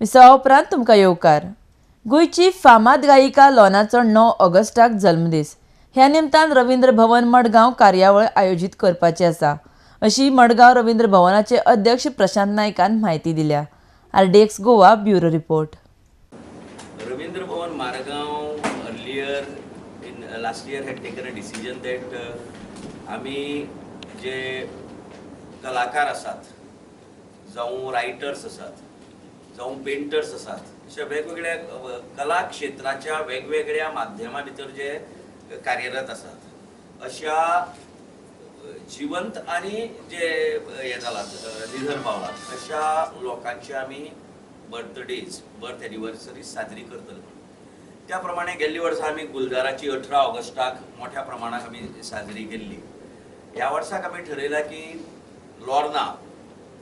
विसवा उपरांत तुमकां येवकार. गोंयची फामाद गायिका लोनाचो 9 ऑगस्टाक जल्मदीस. ह्या निमतान रवींद्र भवन मडगांव कार्यावळ आयोजीत करपाची आसा अशी मडगांव रवींद्र भवनाचे अध्यक्ष प्रशांत नायकान म्हायती दिल्या. RDX Goa bureau report. Ravindra Bhavan Margao earlier in last year had taken a decision that आमी जे कलाकार आसात, जावं रायटर्स आसात, जावं पेंटर्स आसात, अशा वेगवेगळ्या कला क्षेत्राच्या वेगवेगळ्या माध्यमा भितर जे कार्यरत आसात अशा जिवंत आनी जे हे जालात, निधन पावलात अशा लोकांचे आमी बर्थडेज, बर्थ एनिवर्सरी साजरी करतले. त्या प्रमाणे गेल्ली वर्सा आमी गुलजाराची 18 ऑगस्टाक मोठ्या प्रमाणात आमी साजरी केल्ली. ह्या वर्साक आमी ठरयलां की लोर्ना,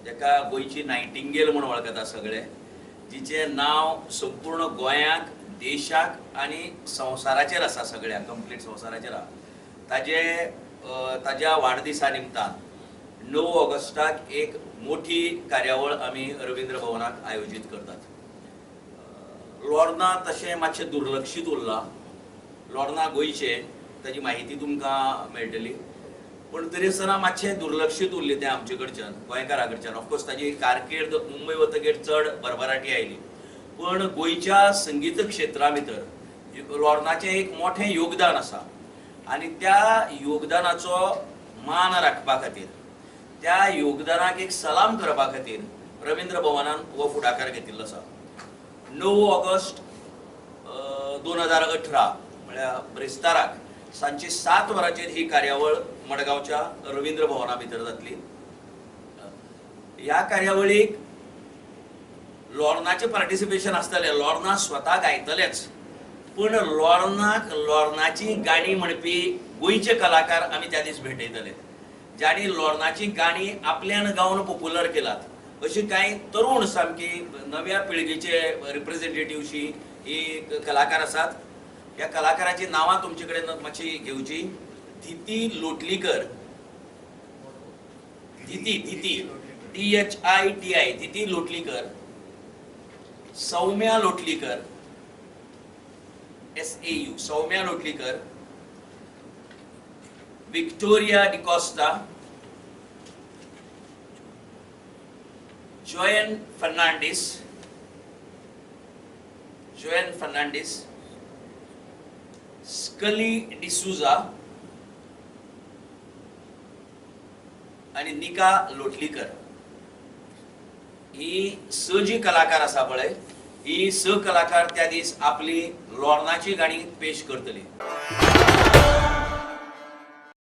जेका गोंयची नायटिंगेल म्हूण वळखता सगळे, जिचें नांव संपूर्ण गोंयाक, देशाक आनी संवसाराचेर आसा, सगळ्या कंप्लीट संवसाराचेर आसा, ताजे ताज्या वाडदिसा निमतान 9 ऑगस्टाक एक मोठी कार्यावळ आमी रवींद्र भवनाक आयोजीत करतात. लोर्ना तशें मातशें दुर्लक्षीत उरलां. लोर्ना गोंयचें, ताजी म्हायती तुमकां मेळटली, पूण तरी आसतना मातशें दुर्लक्षीत उरलें तें आमचे कडच्यान, गोंयकारां कडच्यान. ऑफकोर्स ताजी कारकीर्द मुंबय वतगीर चड भरभराटी आयली, पण गोंयच्या संगीत क्षेत्रा भितर लोर्नाचें एक मोठें योगदान आसा आनी त्या योगदानाचो मान राखपा खातीर, त्या योगदानाक एक सलाम करपा खातीर रवींद्र भवनान हो फुडाकार घेतिल्लो आसा. 9 ऑगस्ट 2018 म्हळ्यार ब्रेस्ताराक सांजची 7 वरांचेर ही कार्यावळ मडगांवच्या रवींद्र भवना भितर जातली. ह्या कार्यावळीक लोर्नाचें पार्टिसिपेशन आसतलें. लोर्ना स्वता गायतलेच, पूण लोर्नाक लोर्नाची गाणी म्हणपी गोंयचे कलाकार आमी त्या दीस भेटयतले, जांणी लोर्नाची गाणी आपल्यान गावन पॉप्युलर केलात अशी कांय तरुण सामकी नव्या पिळगेचे रिप्रेझेंटेटिव्हशी ही कलाकार आसात. ह्या कलाकाराची नांवां तुमचे कडेन मातशी घेवची. Dhiti Lotlikar, Dhiti Dhiti DHITI, Dhiti Lotlikar, Saumya Lotlikar, SAU, Saumya Lotlikar, Victoria D'Costa, Joan Fernandes, Joan Fernandes, Scully D'Souza आनी निका लोटलीकर. ही 6 जी कलाकार आसा पळय, ही 6 कलाकार त्या दीस आपली लोर्नाची गाणी पेश करतली.